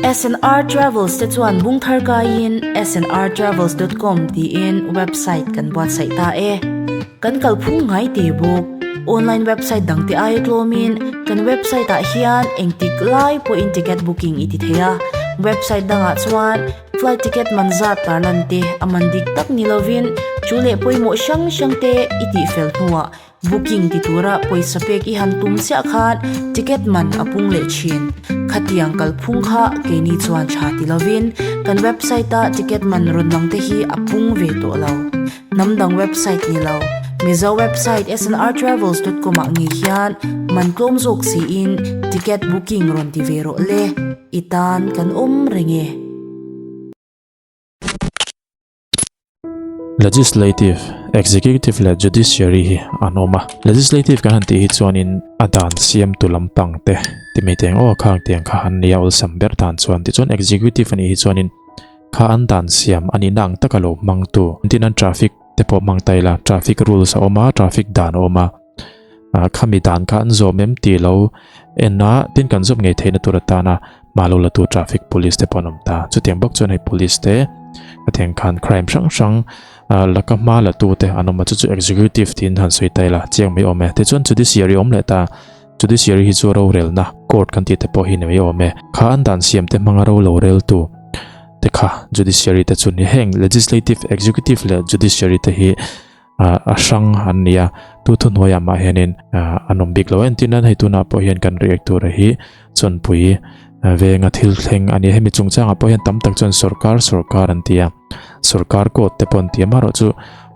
SNR Travels te chuan bung thar kaiin snrtravels.com tiin website kan buatsaih ta e. Kan kalphung ngai te bawk. Online website dangte aia tlawmin kan website ah hian engtik lai pawhin ticket booking i ti thei a. Website dangah chuan flight ticket man zat tarlan te a man dik tak ni lovin chu leh pawimawh hrang hrang te i tihfel hnuah Booking ti tura pawisa pek i han tum chiah khan ticket man a pung leh thin. Khatiang kalphung kha keini chuan tha ti lovin kan website a ticket man rawn lang te hi a pung ve tawh lo. Hnam dang website ni lo, Mizo website snrtravels dot com ah ngei hian man tlawm zawk siin ticket booking rawn ti ve rawh le, i tan kan awm reng e. Legislative, Executive leh Judiciary hi an awm a. Legislative kan han tih hi chuanin a dan siamtu lampang te ti mai teng aw khang tiang kha an nia awlsam ber dan chuan tichuan Executive a nih hi chuanin kha an dan siam a nihna ang taka lo hmangtu tin an traffic te pawh hmang ta ila traffic rules a awm a traffic dan a awm a khami dan kha an zawm em tih lo en a tin kan zawm ngei theihna tur atana hma lo la tu traffic police te pawh an awm ta chutiang bawk chuan hei police te ka theng khan crime hrang hrang laka hma la tu te an awm a chu chu executive tiin han sawi ta ila chiang mai awm e tichuan judiciary awm leh ta judiciary hi chu rorelna court kan tih te pawh hi ni mai awm e kha an dan siam te hmanga ro lo rel tu te kha judiciary te chu ni heng legislative executive leh judiciary te hi a hrang an ni a tu thuhnuaiah mah hianin an awm bik lo a entir nan hei tunah pawh hian kan react tur hi chawnpui venga thil thleng a ni a hemi chungchangah pawh hian tam tak chuan sawrkar sawrkar an ti a sawrkar court te pawh an ti a amaherawh chu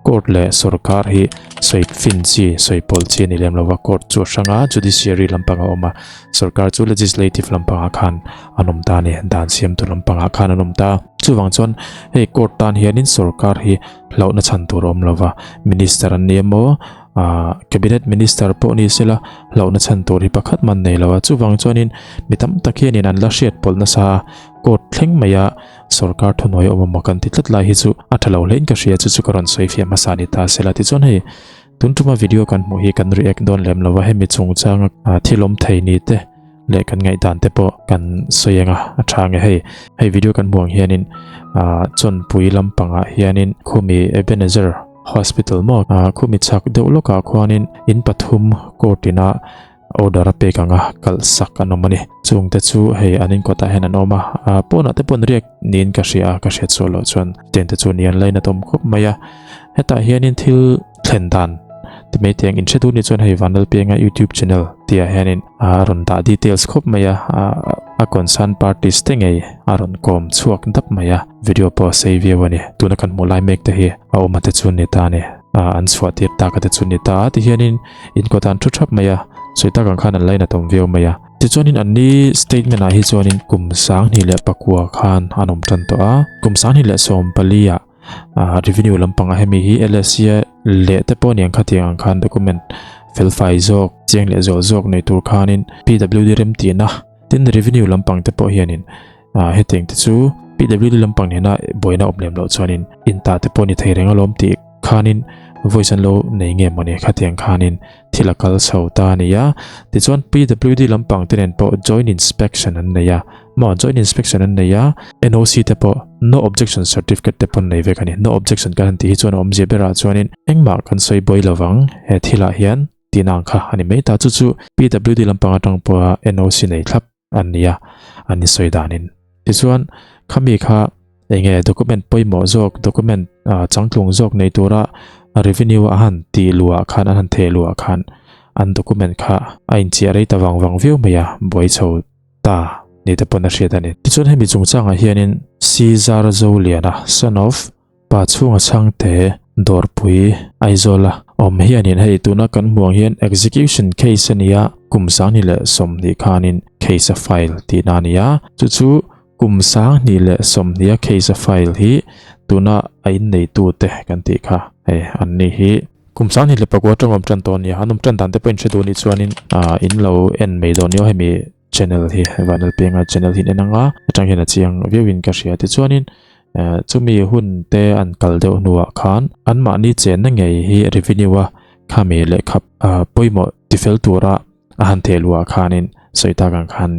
court leh sawrkar hi sawi fin chi sawi pawl chi a ni lem lova court chu a hrang a judiciary lampang a awm a sawrkar chu legislative lampangah khan an awm ta a ni dan siamtu lampangah khan an awm ta chuvang chuan hei court tan hianin sawrkar hi hlauhna chhan tur a awm lova minister an ni emaw ah cabinet minister pawh ni sela hlauhna chhan tur hi pakhat man nei lo a chuvang chuanin mi tam tak hianin an la hriat pawlh nasa a court thleng mai a sorkar thuhnuai awm emaw kan ti tlat lai hi chu a tha lo hlein ka hria chu chu ka rawn sawi fiah hmasa ni ta sela tichuan hei tun tuma video kan hmuh hi kan react dawn lem lova hemi chungchanga thil awm thei ni te leh kan ngaihdan te pawh kan sawi ang a a tha nge hei hei video kan hmuh ang hianin ah chawnpui lampangah hianin khumi Ebenezer hospital maw ah khumi chhak deuh lawkah khuanin in pathum court ina order a pek ang a kalh sak an awm a ni chung te chu hei an inkawtah hian an awm a ah pawnah te pawh an riak niin ka hria a ka hriat sual loh chuan chen te chu ni an lainat awm khawp mai a hetah hianin thil thlen dan ti mai teng in hre tur ni chuan hei Vanlalpianga YouTube channel tih ah hianin a rawn dah details khawp mai a a concern parties te ngei a rawn kawm chhuak dap mai a video pawh a sei viau a ni tuna kan hmuh lai mek te hi a awm a te chu ni ta a ni an chhuah tir tak a te chu ni ta a ti hianin in kawt ah an thu thap mai a sawi tak ang khan an lainat awm viau mai a tichuanin an ni statement ah hi chuanin kum 2009 khan an awm tan tawh a kum 2014 ah revenue lampangah hemi hi LSC leh te pawh aniang khatiang ang khan document fel fai zawk chiang leh zawh zawk nei tur khanin PWD rem tihna tin revenue lampang te pawh hianin hetiang te chu PWD lampang nena buaina awm lem loh chuanin inta te pawh ni thei reng alawm tih khanin voice an lo nei nge mawni khatiang khanin thil a kal chho ta a ni a tichuan PWD lampang te nen pawh joint inspection an nei a maw joint inspection an nei a NOC te pawh no objection certificate te pawh an nei vek a ni no objection kan han tih hi chuan a awmzia berah chuanin engmah kan sawi bawi lovang he thilah hian tihna ang kha a ni mai ta chu chu PWD lampang atang pawha NOC nei thlap an ni a an insawi danin tichuan khami kha enge document pawimawh zawk document changtlung zawk nei tura revenue a han tih luah khan an han theh luah khan an document kha a inchiah rei ta vang vang viau mai a buai chho ta ni te pawn a hriat a ni tichuan hemi chungchangah hianin Caesar Zoliana son of Pa chhunga chhangte dawrpui Aizawla awm hianin hei tuna kan hmuh ang hian execution case a nia kum 2020 khanin case a file tihna a ni a chu chu kum 2020 a case a file hi tuna a inneitu te kan tih kha hei an ni hi kum 2009 atanga awm tan tawh a ni a an awm tan dan te pawh in hre duh anih chuanin in lo en mai dawn nia hemi channel hi Vanlalpianga channel hi en anga atang hian a chiang viauin ka hria tichuanin chumi hun te an kal deuh hnuah khan anmahni chenna ngei hi revenue a khami lehkha pawimawh tifel tura a han theh luah khanin sawi tak ang khan.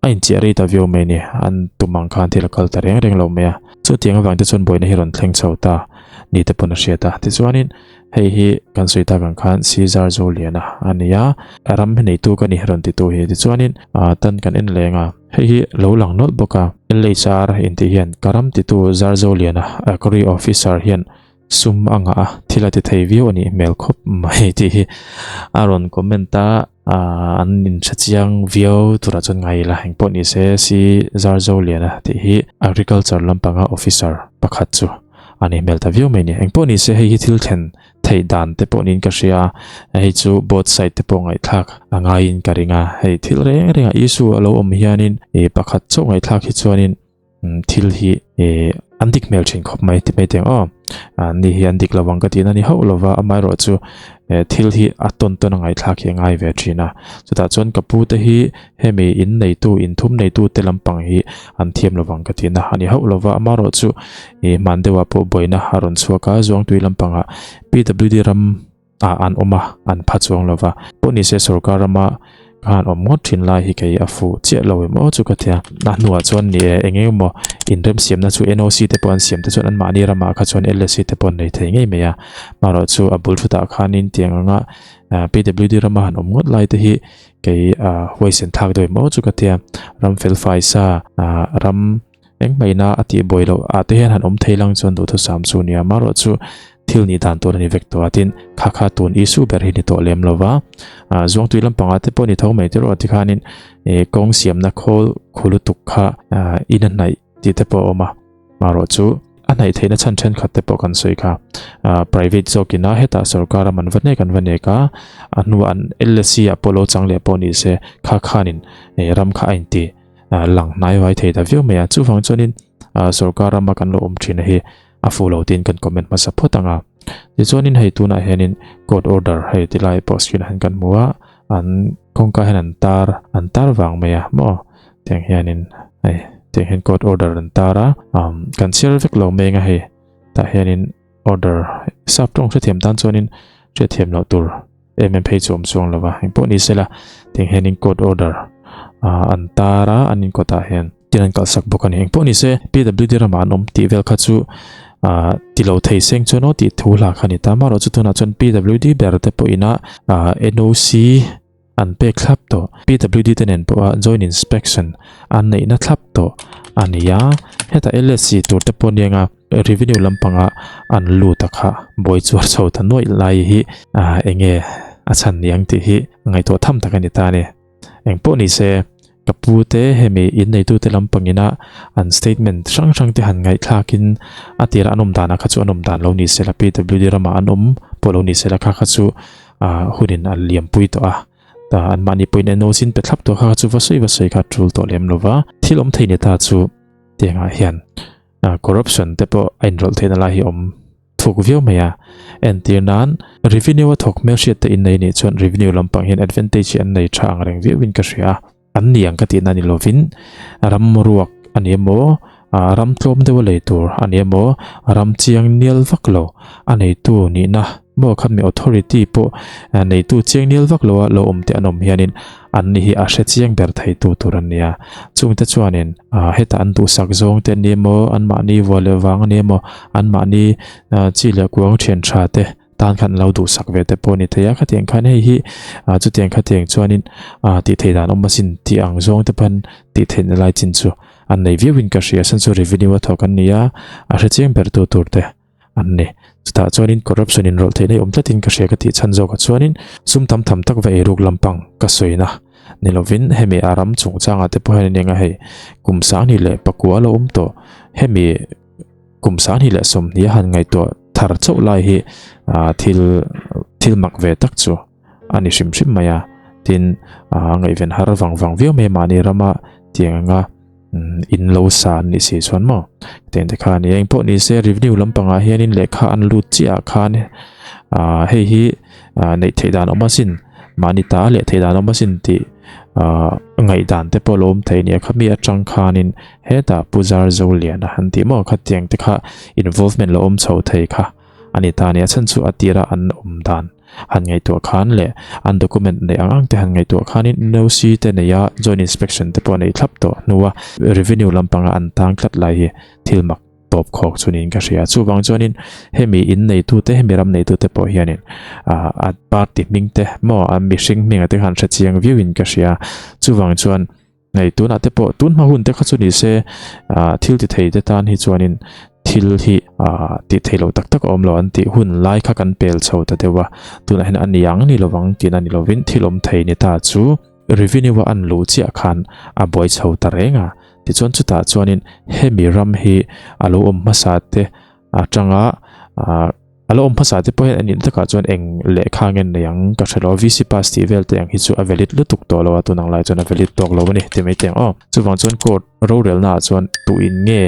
A inchiah rei ta viau mai ni, an tum ang khan thil a kal ta reng reng lo mai a. Chutiang avang te chuan buaina hi rawn thleng chho ta ni te pawn a hriat a. Tichuanin hei hi kan sawi tak ang khan Caesar Zoliana a ni a, ram hi neitu ka ni rawn titu hi. Tichuanin tan kan en leng a, hei hi lo lang nawlh bawk a. LHR intih hian ka ram titu Zarzoliana Agri Officer hian Sum a ngah a, thil a ti thei viau a nih hmel khawp mai tih hi a rawn comment a, an inhre chiang viau turah chuan ngai ila engpawh ni se si Zarzoliana tih hi agriculture lampanga officer pakhat chu a nih hmel ta viau mai a ni. Engpawh ni se hei hi thil thlen theih dan te pawh niin ka hria a, hei chu both side te pawh ngaihthlak a ngaiin ka ring a, hei thil reng rengah issue a lo awm hianin pakhat chauh ngaihthlak hi chuanin thil hi an dik hmel thin khawp mai ti mai teng aw ni hi an dik lovang ka tihna ni hauh lova amaherawh chu thil hi a tawn tawn a ngaihthlak hi a ngai ve thin a chutah chuan ka pu te hi hemi in neitu in thum neitu te lampang hi an thiam lovang ka tihna a ni hauh lova amaherawh chu hman deuhah pawh buaina a rawn chhuak a Zuangtui lampangah PWD ram ah an awm a, an pha chuang lo va. Pawh ni se sorkar rama khan awm ngawt thin lai hi kei a fuh chiah lo em aw chu ka tia. A hnuah chuan ni e, eng eng emaw inremsiamna chu NOC te pawh an siam te chuan anmahni ramah kha chuan LSC te pawh an nei thei ngei mai a. Marawh chu a bul thutah khanin tiang anga PWD rama han awm ngawt lai te hi kei a huaisen thlak deuh em aw chu ka tia. Ram felfai sa ram Engmahina a tih buai loh ah te hian han awm thei lang chuan duhthusam chu nia marawh chu thil nih dan tur a ni vek tawh a tin kha kha tun issue ber hi ni tawh lem lova ah Zuangtui lampangah te pawh ni tho mai tiraw tikhanin ih kawng siamna khawl khu lutuk kha ah in a hnaih tih te pawh a awm a marawh chu a hnaih theihna chhan thenkhat te pawh kan sawi kha ah private zawkin a hetah sorkar a man va nek an va nek a a hnuah an LSC ah pawh lo chang leh pawh ni se kha khanin ih ram kha a inti. lang hnai vai thei ta viau mai a chuvang chuanin sorkar rama kan lo awm thin hi a fuh lo tiin kan comment hmasa phawt ang a tichuanin hei tunah hianin court order hei ti lai pawh screen ah hian kan hmu a an kawngka hian an tar an tar vang mai a maw tiang hianin hei tiang hian court order an tar a kan chhiar vek lo mai ang a hei tah hianin order sap tawng hrethiam tan chuanin hriatthiam loh tur em em phei chu awm chuang lo va engpawh ni sela tiang hianin court order ah an tar a an inkawtah hian tin an kalhsak bawk a ni engpawh ni se PWD ramah an awm tih vel kha chu ah ti lo thei seng chuan aw tih thu hla kha a ni ta amaherawh chu tunah chuan PWD ber te pawhin a ah NOC an pek thlap tawh PWD te nen pawha joint inspection an neihna thlap tawh a ni a hetah LSC tur te pawh nia nga. Revenue lampanga an lut a kha buai chuar chho ta nuaih lai hi eng nge a chhan ni ang tih hi ngaihtuah tham tak a ni ta a ni. Eng pawh ni se ka pu te hemi in neitute lampangina an statement hrang hrang te han ngaihthlakin a tirah an awm danah kha chu an awm dan lo ni sela PWD ramah an awm pawh lo ni sela kha kha chu hunin a liampui tawh a. Ta anmahni pawhin NOC in pe thlap tawh kha kha chu va sawi va sawi kha a tul tawh lem lova thil awm thei ni ta chu tiangah hian Corruption te pawh a inrawlh theihna lai hi awm thuk viau mai a. Entir nan, revenue a thawk hmelhriat te innei nih chuan revenue lampang hian advantage hi an nei tha ang reng viauin ka hria a. An ni ang ka tihna ni lovin, ram ruak a ni emaw, ram tlawm deuh a lei tur a ni emaw, ram chiang nial vak lo a neitu nihna maw kha mi authority pawh neitu chiang nial vak loa lo awm te an awm hianin an ni hi a hre chiang ber theitu tur an nia. Chungte chuanin hetah an duhsak zawng te an ni emaw, anmahni vua leh vang a ni emaw, anmahni chi leh kuang thian tha te tan khan an lo duhsak ve te pawh a ni thei a. Khatiang khan hei hi chutiang khatiang chuanin tih theih dan awm asin tih ang zawng te pawn tih theihna lai chin chu an nei viauin ka hria. Chhan chu revenue a thawk an ni a, a hre chiang ber tu tur te. an ni. Chutah chuanin corruption in rawlh theihna i awm tlatin ka hria ka tih chhan zawkah chuanin sum tam tham tak va eiruk lampang ka sawina ni lovin hemi a ram chungchangah te pawh hian a nia hei kum sanghnih leh pakua lo awm tawh hemi kum sanghnih leh sawmhnih a han ngaihtuah thar chauh lai hi ah thil thil mak ve tak chu a ni hrim hrim mai a tin ah ngaihven har vang vang viau mai mahni rama tiang anga in lo sa an nih si chuan maw tiang te kha a ni a engpawh ni se revenue lampangah hianin lehkha an lut chiah ah khan ah hei hi ah neih theih dan awm asin mahni ta leh theih dan awm asin tih ah ngaihdan te pawh a lo awm thei a ni a khami atang khanin hetah Pu Zarzoliana han tih maw khatiang te kha involvement lo awm chho thei kha a ni ta a ni a chhan chu a tira an awm dan. han ngaihtuah khan leh an document neih ang ang te han ngaihtuah khanin NOC te nei a joint inspection te pawh a nei thlap tawh hnua revenue lampanga an tang tlat lai hi thil mak tawp khawk chu niin ka hria. Chuvang chuanin hemi in neitute hemi ram neitute pawh hianin ah a party hming te maw a mihring hming a te khan hre chiang viauin ka hria. Chuvang chuan hei tunah te pawh tun hma hun te kha chu ni se ah thil ti thei te tan hi chuanin thil hi ah tih theih loh tak tak a awm lo an tih hun lai kha kan pel chho ta deuh a. Tunah hian a ni ang ni lovang tihna ni lovin thil awm thei ni ta chu revenue a an luh chiah khan a buai chho ta reng a. Tichuan chutah chuanin hemi ram hi a lo awm hmasa te atanga ah a lo awm hmasa te pawh hian a nih takah chuan eng lehkha nge nei ang ka hre lo VC pass tih vel te ang hi chu a valid lutuk tawh lo a tun ang lai chuan a valid tawk lo a ni ti mai teh ang aw. Chuvang chuan court rorelna ah chuan tuin nge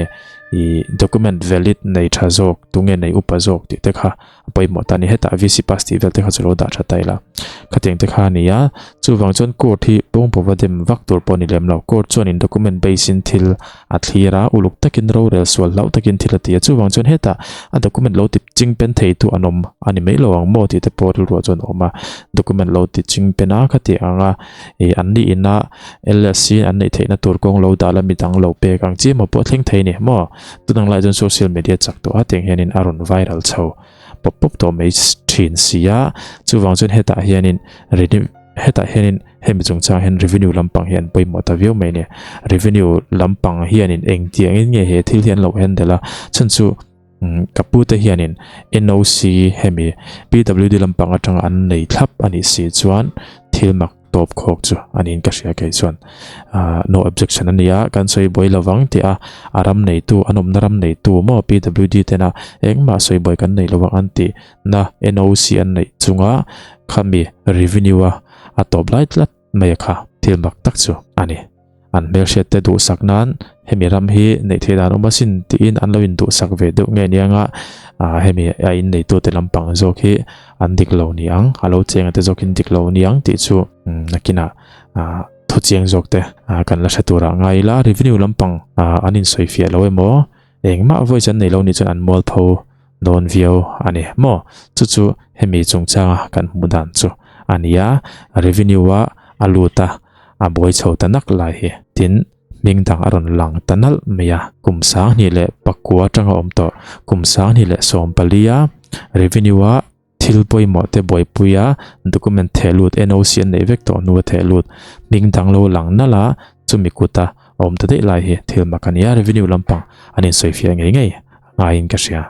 ih document valid nei tha zawk tunge nei upa zawk tih te kha a pawimawh ta a ni hetah VC pass tih vel te kha chu lo dah tha ta ila khatiang te kha a ni a chuvang chuan court hi pawngpaw va dem vak tur pawh a ni lem lo court chuanin document base in thil a thlir a uluk takin rorel sual hlauh takin thil a ti a chuvang chuan hetah a document lo ti ching pen thei tu an awm a ni mai lo ang maw tih te pawh rilruah chuan a awm a document lo ti ching pen a khati ang a ih an ni ina LSC an neih theihna tur kawng lo dah la midang lo pek ang chi emaw pawh thleng thei a ni maw. Tunang lai chuan social media chak tawh a tiang hianin a rawn viral chho pawp pawp tawh mai thin si a, chuvang chuan hetah hianin hetah hianin hemi chungchang hian revenue lampang hi an pawimawh ta viau mai a ni. Revenue lampang hianin engtiangin nge he thil hi an lo handle a, chhan chu ka pute hianin NOC hemi PWD lampang atanga an nei thlap a nih si chuan thil mak tawp khawk chu a niin ka hria kei chuan ah no objection a ni a kan sawi buai lovang tih a a ram neitu an awmna ram neitu maw PWD tena engmah sawi buai kan nei lovang an tih na NOC an neih chunga khami revenue a a tawp lai tlat mai a kha thil mak tak chu a ni. An hmelhriat te duhsak nan hemi ram hi neih theih dan awm asin tiin an lo induhsak ve deuh nge nia nga ah hemi a inneitu te lampang zawk hi an dik lo ni ang a lo cheng te zawk in dik lo ni ang tih chu nakinah ah thu chiang zawk te ah kan la hre turah ngai ila revenue lampang ah an insawifiah lo emaw engmah voice an nei lo nih chuan an mualpho dawn viau a ni maw chu chu hemi chungchanga kan hmuh dan chu a ni a revenue a a lut a a buai chho ta nak lai hi tin hming dang a rawn lang ta nalh mai a kum sanghnih leh pakua atanga awm tawh kum sanghnih leh sawm pali a revenue a thil pawimawh te buaipui a document theh lut NOC an neih vek tawh hnu a theh lut hming dang lo lang nalh a chumi kuta a awm ta daih lai hi thil mak a ni a revenue lampang an insawifiah ngei ngei ngaiin ka hria.